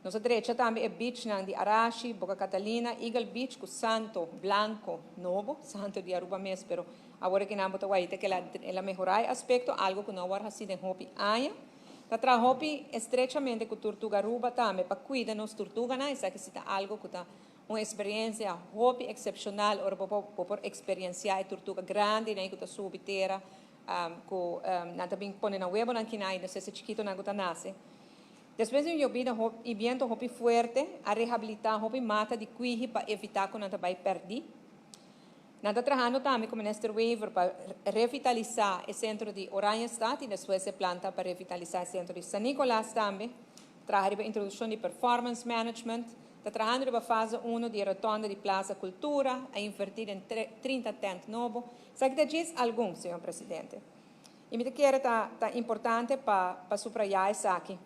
Nos a drecha tambe e beachnan di Arashi, Boca Catalina, Eagle Beach cu santo blanco nobo, santo di Aruba mes, pero awor cu nan bo ta wak cu el a mehora e aspecto, algo cu no a wordo haci den hopi aña. Ta traha hopi estrechamente cu Turtuga Aruba tambe pa cuida nos turtuganan. Esaki ta algo cu ta un experiencia hopi excepcional, ora bo por experiencia e turtuga grandi, ne, cu ta subi tera, cu nan ta bin pone nan webonan akinan, no si chikitonan cu ta nace. Despues di yobida y biento hopi fuerte, a rehabilita hopi mata di kwihi pa evita cu nan ta bay perdi. Nan ta trahando tambe cu Minister Wever pa revitalisa e centro di Oranjestad y despues e plan ta pa revitalisa e centro di San Nicolas tambe. Traha riba introduccion di performance management, ta trahando riba fase 1 di rotonde di Plaza Cultura, a inverti den 30 tent nobo. Esaki ta djis algun, señor Presidente. Y mi kier ta importante pa subraya esaki.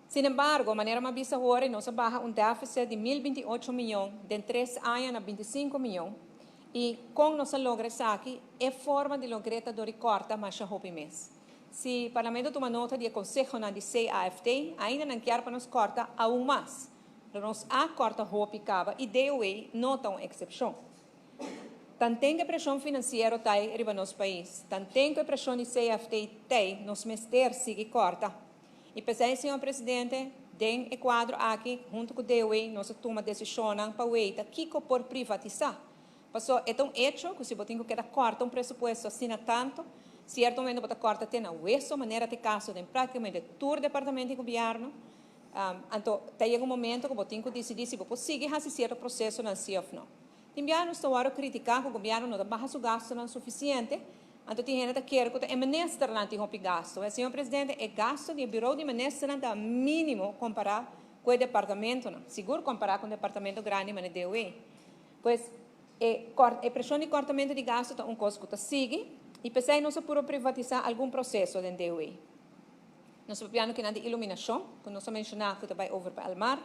Sin embargo, manera m'a bisa awor, nos a baha un deficit di 1028 miyon den 3 aña na 25 miyon. Y con nos a logra esaki, e forma di logra ta dor di corta mas hopi mes. Si Parlamento tuma nota di conseho na di CAFT, ainda nan kier pa nos corta aun mas. Pero nos a corta hopi caba y DOW no ta un excepcion. Tanten cu presion financiero ta riba nos pais, tanten cu presion di CFT tin, nos mester sigui corta. Y pesey, señor Presidente, den e cuadro aki, hunto cu DOW, nos a tuma decision pa weta kico por privatisa. Paso e un hecho cu si bo tin cu corta un presupuesto asina tanto, cierto momento bo ta corta te na weso, manera ta e caso den practicamente tur departamento di gobierno. Anto, ta yega un momento cu bo tin cu dicidi si bo por sigui haci cierto procesonan si of no. Tin biaha nos ta critica cu gobierno no ta baha su gastonan suficiente, anto tin hende kier cu e ministernan tin hopi gasto. Señor Presidente, e gasto di bureau di minister ta minimo compara cu e departamentonan. Sigur compara cu e departamento grandi, mas DOW. Pues, e presion di cortamento di gasto ta un cos cu ta sigui, y pesey nos por privatisa algun proceso den DOW. Nos papiando cu di iluminacion, cu nos a menciona cu bay over pa Elmar.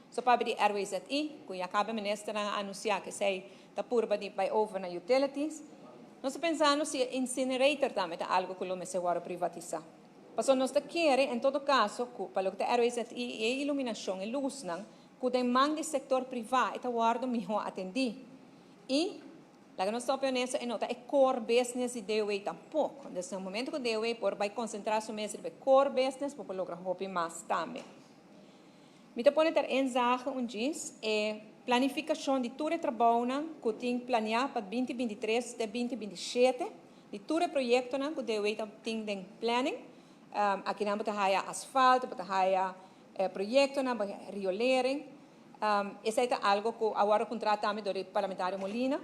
So papia di RWZI, cu caba minister a anuncia cu esey ta purba di bay over na utilities. Nos ta pensando si incinerator tambe ta algo cu lo mester wordo privatisa. Paso nos ta kere, en todo caso, cu pa loke ta RWZI y iluminacion y luznan, cu den man di sector priva ta wordo miho atendi. Y laga nos stop honesto, e no ta e core business di DOW tampoco. Anto, na momento cu DOW por bay concentra su mes riba core business, por logra hopi mas tambe. Mi ta pone ter inzage un djis e planificacion di tur e trabounan cu tin planea pa 2023 te 2027, di tur e proyectonan cu DOW tin den planning. Aki nan bo ta haya asfalto, bo ta haya proyectonan, riolering. Esey ta algo cu awor a contrata tambe di parlamentario Molina.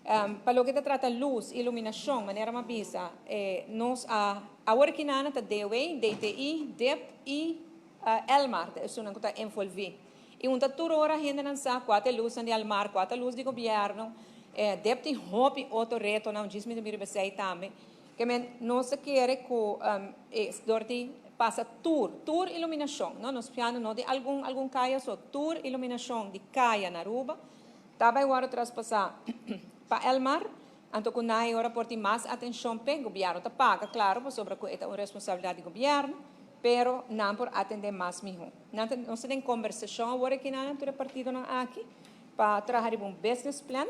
Pa loke ta trata luz, iluminacion, manera m'a bisa, nos a awor aki nan ta DOW, DTI, DIP y Elmar, esnan cu ta envolvi. Y un tur ora hende nan sa cua ta luz di Elmar, cua ta luz di gobierno, DIP tin hopi otro retonan, djis mi mira esey tambe. Kiermen nos kier cu dor di pasa tur iluminacion, no, nos piano no di algun caya, so tur iluminacion di caya na Aruba, ta bay wordo traspasa pa Elmar, anto cu nan ora por tin mas atencion pa gobierno ta paga, claro, pasobra cu ta un responsabilidad di gobierno, pero nan por atende mas miho. Nos tin conversacion awor aki na tur partidonan aki pa traha un business plan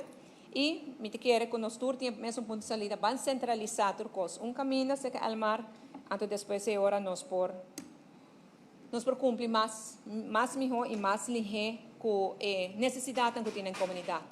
y mi kier cu nos tur tin mes un punto di salida, ban centralisa tur cos. Un caminda serca Elmar, anto despues e ora nos por cumpli mas miho y mas lihe cu e necesidad cu tin den comunidad.